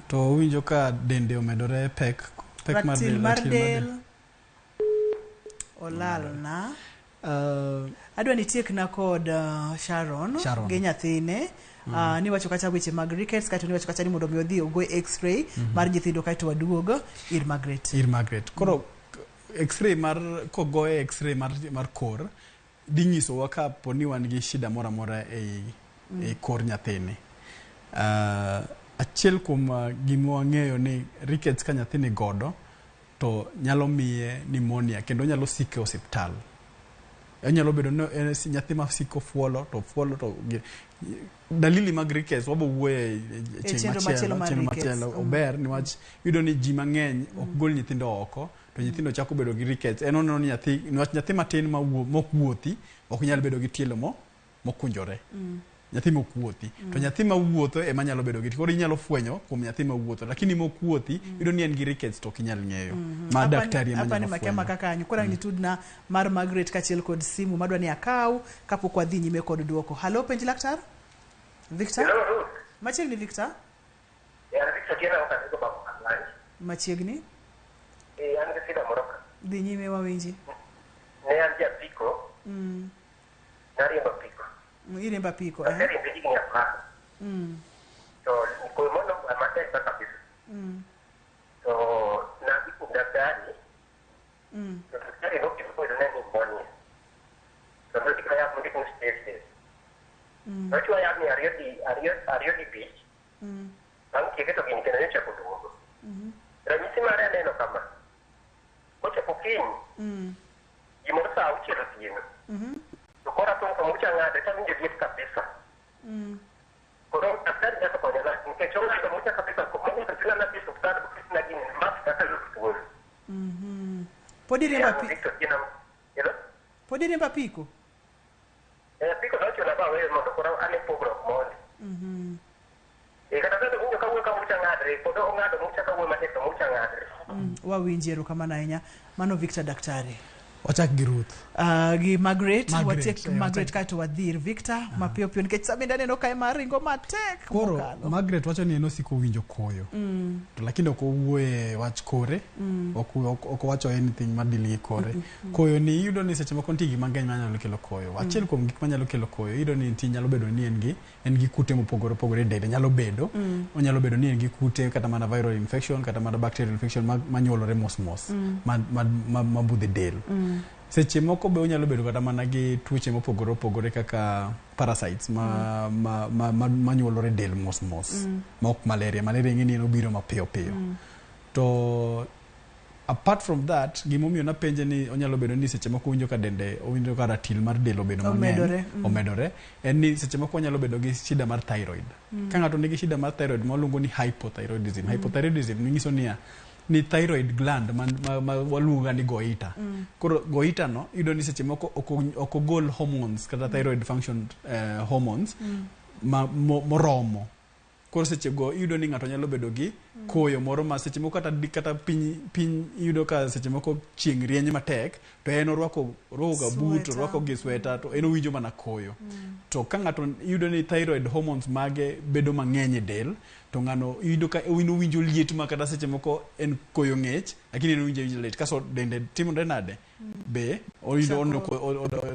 To owinjo ka dende omedore pek mar del, mar del olalna. Adwa ni tiekna kod Sharon gi nyathine. Niwacho kacha weche mag rickets kaeto niwacho kacha ni mondo mi odhi ogo x-ray mar nyithindo kaeto waduog ir Margaret. Ir Margaret. Koro x-ray mar kogoye x-ray mar kor dhi nyisowa kapo ni wan gi shida moro amora ei kor nyathini. Achiel kuom gima wang'eyo ni rickets ka nyathini godo to nyalo miye pneumonia kendo nyalo sike osiptal. Onyalo bedo ni en nyathi ma siko fuolo to dalili mag rickets wabo wuoye e chieng' machielo machielo ober niwach yudo ni ji mang'eny ok gol nyithindo oko to nyithindo chako bedo gi rickets. En oneno ni nyathi niwach nyathi matin ma mok wuothi ok nyal bedo gi tielo mokunjore. Nyathi mok wuothi to nyathi ma wuotho ema nyalo bedo gi koro inyalo fwenyo kuom nyathi ma wuotho lakini mok wuothi yudo ni en gi rickets to ok inyal ng'eyo. Ma daktari ema nyalo fwenyo. Apani kaka kanyo koro ang' itudna mar Margaret kaachiel kod simu madwa ni akaw kapok wadhi nyime kod duoko. Halo, penj laktar Victor. Machiegni Victor. Machiegni. An gi shida moro. Dhi nyime wawinji. Ne an japiko. Nariembo apiko. Iriembo apiko. Aseriembe higni 10. To koyo mondo matek kabisa. To nadhi kuom daktari. To daktari nopimo koyudo ne pneumonia. To nondiko yath mondiko ni steroids. Nochwa yath ni ariyo di ariyo ariyo di bich. Bang' tieke to gini kendo nyochako duogo. Ranyisi mare aneno kama. Kochopo kiny, gimoro saa auchiel otieno. To koro athung' to mucha ng'ade to awinjo liet kabisa. Koro daktari nyaka konya na nikech ong'ado mucha kabisa manyaka chula na dhi osuptal boketna gini mas kaka ayud thuolo. Pod iriembo Yawo Victor Otieno. Hello? Pod iriembo apiko? Eh, apiko nochuna ba aweyo mondo koro ane pogruok mondi. Eh, kata ka winjo kawuoyo ka mucha ng'adre, pod ong'ado mucha kawuoyo matek to mucha ng'adre. Wawinji erokamano ahinya. Mano Victor daktari. Wachak gi Ruth. Gi Margaret, Margaret, watiek Margaret kaeto wadhi ir Victor mapiyo piyo nikech sa bende aneno kae mar ringo matek Koro mokalo. Margaret wacho ni en osiko winjo koyo. To lakini ok owuoye wach kore. Ok owacho anything madil gi kore. Koyo ni iyudo ni seche moko nitie gik mang'eny manyalo kelo koyo. Achiel kuom gik manyalo kelo koyo iyudo ni nitie nyalo bedo ni en gi kute mopogore opogore e dende nyalo bedo. Onyalo bedo ni en gi kute kata mana viral infection kata mana bacterial infection manyuolore mos mos ma budho e del. Seche moko be onyalo bedo kata mana gi tuoche mopogore opogore kaka parasites ma manyuolore e del mos mos ma ok malaria. Malaria ing'e ni en obiro mapiyo piyo. To apart from that, gimomiyo napenje ni onyalo bedo ni seche moko owinjo ka dende owinjo ka ratil mar del obedo mang'eny Omedore, omedore en ni seche moko onyalo bedo gi shida mar thyroid. Ka ng'ato nigi shida mar thyroid ma waluongo ni hypothyroidism. Hypothyroidism nyiso niya ni thyroid gland ma waluongo ga ni goiter. Koro goiter no iyudo ni seche moko ok ogol hormones kata thyroid function hormones moromo. Koro seche go iyudo ni ng'ato nyalo bedo gi koyo moro ma seche moko kata piny iyudo ka seche moko chieng' rieny matek to en orwako ga boot, Sweta. orwako gi sweta to en owinjo mana koyo. To ka ng'ato iyudo ni thyroid hormones mage bedo mang'eny e del to ng'ano iyudo ka en owinjo liet ma kata seche moko en koyo ng'ich lakini en owinjo awinja liet kaso dende timore nade be oyudo oneno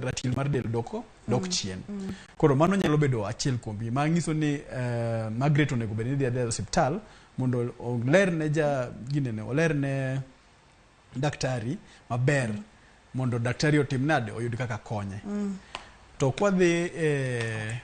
ratil mar del dok chien. Koro mano nyalo bedo achiel kuom gi ma nyiso ni Margaret onego bed ni dhi adhiya e osiptal mondo oler ne ja ginene oler ne daktari maber mondo daktari otim nade oyud kaka konye. To kwadhi e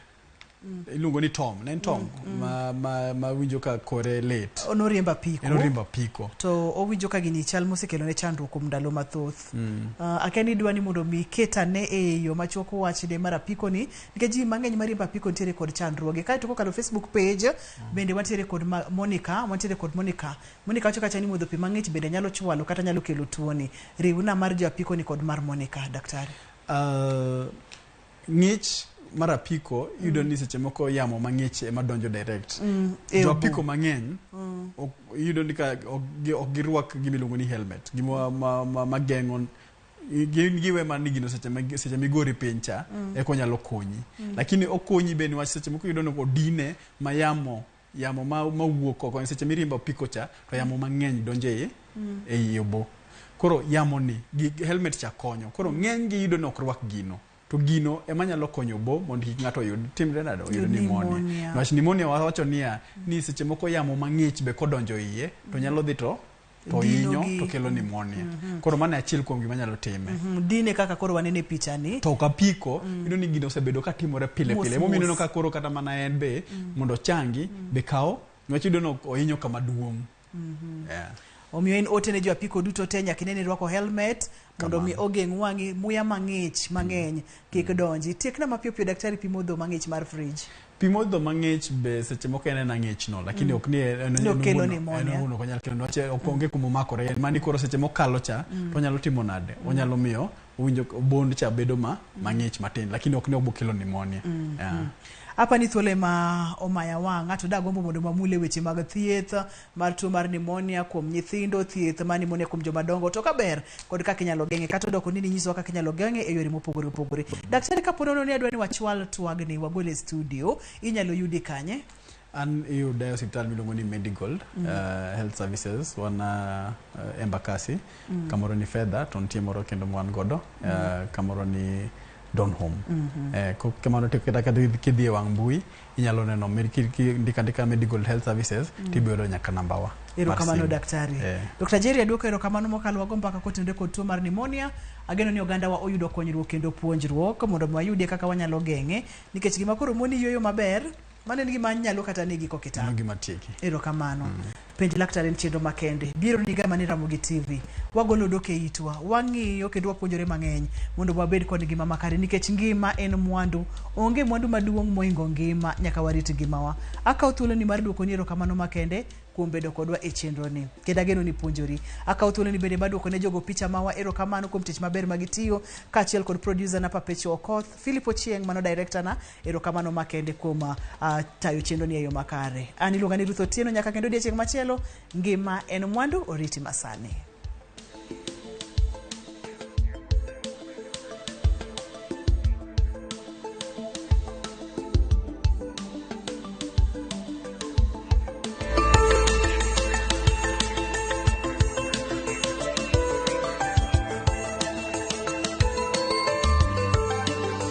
iluongo ni Tom, ne en Tom ma winjo ka kore lit. Noriembo apiko. En oriembo apiko. To owinjo ka gini chal mosekelo ne chandruok kuom ndalo mathoth. Akia ni idwa ni mondo mi iket ane e yo machuok wachne mar apiko ni nikech ji mang'eny mariembo apiko nitiere kod chandruoge. Kaeto kokalo Facebook page bende wantiere kod Monica, wantiere kod Monica. Monica wacho kacha ni modho pi mang'ich bende nyalo chwalo kata nyalo kelo tuoni. Riwna mar jo apiko ni kod mar Monica, daktari. Ng'ich mar apiko iyudo ni seche moko yamo mang'ich ema donjo direct. E Jo obo. apiko mang'eny iyudo ni ka ok girwak gima iluongo ni helmet gima ma geng'o gin giwe mana ni gino seche migori piny cha eka onyalo konyi. Lakini okonyi be niwach seche moko iyudo ni odine ma yamo mawuok oko seche miriembo apiko cha to yamo mang'eny donjo ei obo. Koro yamo ni gi helmet cha konyo. Koro ng'eny gi iyudo ni ok rwak gino. To gino ema nyalo konyo obo mondo kik ng'ato oyud timre nade oyud Yud pneumonia. pneumonia. Niwach pneumonia wawacho niya ni seche moko yamo mang'ich be kodonjo iye to nyalo dhi to Dino hinyo to kelo pneumonia. Koro mano e achiel kuom gima nyalo time. Dine kaka koro wanene e picha ni. To kapiko iyudo ni gino osebedo ka timore pile Mos pile. Emomiyo ineno mos. ka koro kata mana en be mondo ochangi be kawo niwach iyudo ni ohinyo kama duong'. Yeah. Omiyo en ote ne jo apiko duto te nyaka ine ni irwako helmet mondo mi ogeng' wang'i muya mang'ich mang'eny kik donji. Tiekna mapiyo piyo daktari pi modho mang'ich mar fridge. Pi modho mang'ich be seche moko en ena ng'ich no lakini ok ni en Ni en okelo owuon- pneumonia. en owuon ok onyal kelo niwach ok onge kuma omakore en mani koro seche mokalo cha to onyalo timo nade onyalo miyo owinjo bond cha bedo ma mang'ich matin lakini ok ni obokelo pneumonia. Yeah. Apa ni thuolo ema omaya wang'a to dagombo mondo mamule weche mag thieth mar tuo mar pneumonia kuom nyithindo, thieth mar pneumonia kuom joma dongo to kaber kod kaka inyalo geng'e kata odoko ni ninyisowa kaka inyalo geng'e e yore mopogore opogore. Daktari kapo nono ni adwa ni wachwal twagni wagol e studio, inyalo yudi kanye? An iyuda e osiptal miluongo ni Medigold Health Services wan Embakasi kamoro ni Fedha to nitie moro kendo ma wan godo kamoro ni Donholm. Kamano to kata kidhi e wang' mbui inyalo neno ndika andika Medigold Health Services tibiro yudo nyaka namba wa. Erokamano simu. daktari. Eh. Dr. Jerry aduoko erokamano mokalo wago mbaka kotenore kod tuo mar pneumonia. Ageno ni oganda wa oyudo konyruok kendo puonjruok mondo mi wayudie kaka wanyalo geng'e nikech gima koro moni yueyo maber mano en gima nyalo kata negi kokitang'. Mano gima tieki. Erokamano. Penj laktar en chenro makende. Biro ni gama ni Ramogi TV. Wagolo odok e itwa, wang'iyo kendo wapuonjore mang'eny mondo wabed kod ngima makare nikech ngima en mwandu. Onge mwandu maduong' moingo ngima, nyaka warit ngimawa. Akawo thuoloni mar duokoni erokamano makende kuom bedo kodwa e chenro ni. Kendo ageno ni puonjori. Akawo thuoloni bende mar duoko ne jogo picha mawa erokamano kuom tich maber ma gitiyo kaachiel kod producer na Papecho Okoth, Philip Ochieng mano director na erokamano makende kuom tayo chenro ni e yo makare. An iluonga ni Ruth Otieno nyaka kendo odiechieng' machielo, ngima en mwandu oriti masani.